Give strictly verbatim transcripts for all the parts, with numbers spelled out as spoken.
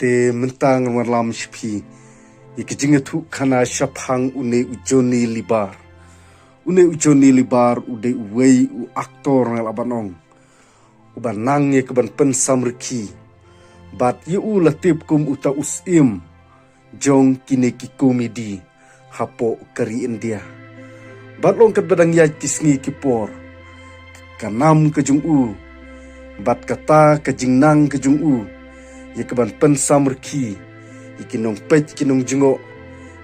Te mynta ngan wanlam sha phi ïa ka jingïathuh khana shaphang une u Johnny Libar. Une u Johnny Libar u dei uwei u actor nga lah ban ong, uba nang ïa ka ban pynsamrkhie. Bad ïa u la tip kum uta u syiem jong kine ki komedi hapoh ka ri India. Bad long katba dang ïaid ki sngi ki por, ka nam ka jong u bad kata ka jingnang ka jong u ïa ka ban pynsamrkhie ïa ki nongpeit ki nongjngoh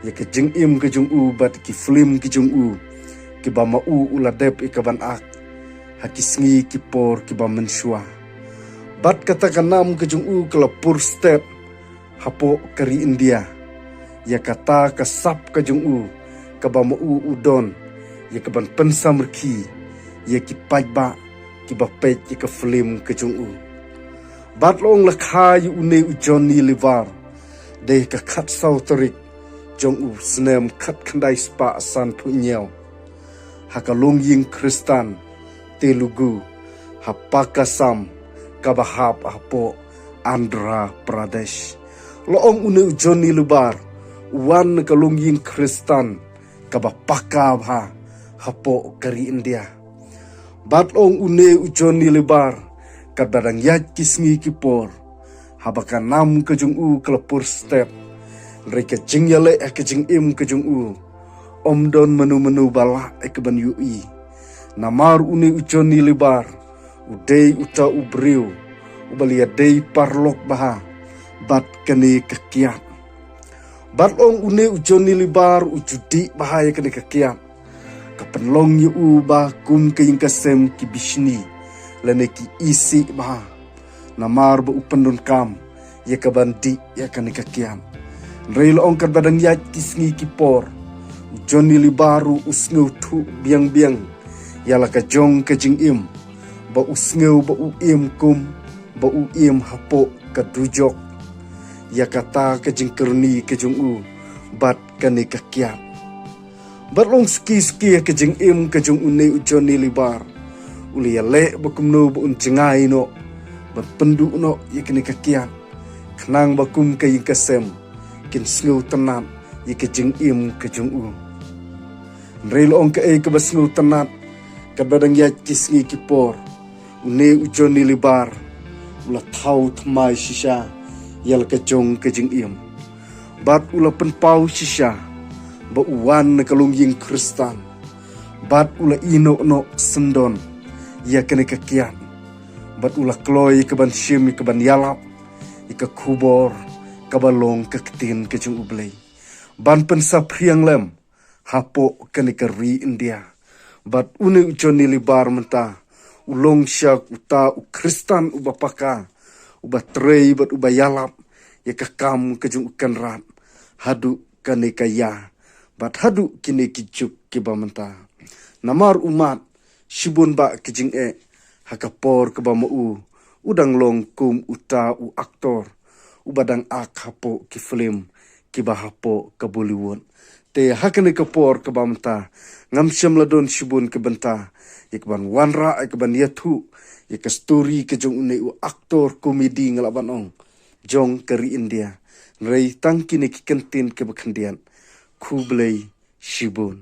ïa ka jingim ka jong u bad ki film ki jong u, kiba ma u u la dep ïa ka ban ak ha ki sngi ki por kiba mynshuwa. Bad kata ka nam ka jong u ka la pur stet hapoh ka ri India. Ïa kata ka sap ka jong u kaba ma u u don ïa ka ban pynsamrkhie ïa ki paidbah kiba peit ïa ka film ka jong u. Bad long la kha ïa une u Johnny Libar dei ka khatsaw tarik jong u snem khatkhyndai spah sanphew hynñiew ha ka longïing Khristan Telugu ha Pakasam kaba hap hapoh Andhra Pradesh. La ong une u Johnny Libar u wan na ka longïing Khristan kaba paka bha hapoh ka ri India. Bad long une u Johnny Libar katba dang ïaid ki sngi ki por, haba ka nam ka jong u ka la pur stet, hynrei ka jingïaleh ha ka jingim ka jong u ym don mano mano ba lah ïa ka ban ïohi. Namar une u Johnny Libar u dei uta u briew uba la ïadei paralok bha bad kane ka kiad. Bad long une u Johnny Libar u ju dih bha ïa kane ka kiad. Ka pynlong ïa u ba kum ka ïing ka sem ki bishni lane ki isih bha, namar ba u pyndonkam ïa ka ban dih ïa kane ka kiad. Hynrei la ong katba dang ïaid ki sngi ki por, u Johnny Libar u sngewthuh biang biang ïa la ka jong ka jingim, ba u sngew ba u im kum ba u im hapoh ka dujok ïa kata ka jingkyrni ka jong u bad kane ka kiad. Bad long suki suki ïa ka jingim ka jong une u Johnny Libar, u la ïaleh ba kumno ba un jngai noh ban pynduh noh ïa kane ka kiad, khnang ba kum ka ïing ka sem kin sngewtynnat ïa ka jingim ka jong u. Hynrei la ong kaei kaba sngewtynnat, katba dang ïaid ki sngi ki por, une u Johnny Libar u la thaw thymmai shisha ïa la ka jong ka jingim. Bad u la pynpaw shisha ba u wan na ka longïing Khristan, bad u la ïehnoh noh syndon ïa kane ka kiad. Bad u la kloi ïa ka ban shim ïa ka ban ïalap ïa ka khubor kaba long ka ktien ka jong U Blei ban pynsaphriang lem hapoh kane ka ri India. Bad une u Johnny Libar mynta u long sha uta u Khristan uba paka, uba trei bad uba ïalap ïa ka kam ka jong U Kynrad haduh kane ka ïa bad haduh kine ki juk kiba mynta. Namar u mad shibun bah ki jingeh ha ka por kaba ma u u dang long kum uta u aktor uba dang ak hapoh ki film kiba hapoh ka Bollywood. Te ha kane ka por kaba mynta ngam shym la don shibun ki bynta ïa ka ban wanrah, ïa ka ban ïathuh ïa ka story ka jong une u aktor komedi, nga lah ban ong, jong ka ri India. Hynrei tang kine ki kyntien kiba khyndiat. Khublei shibun.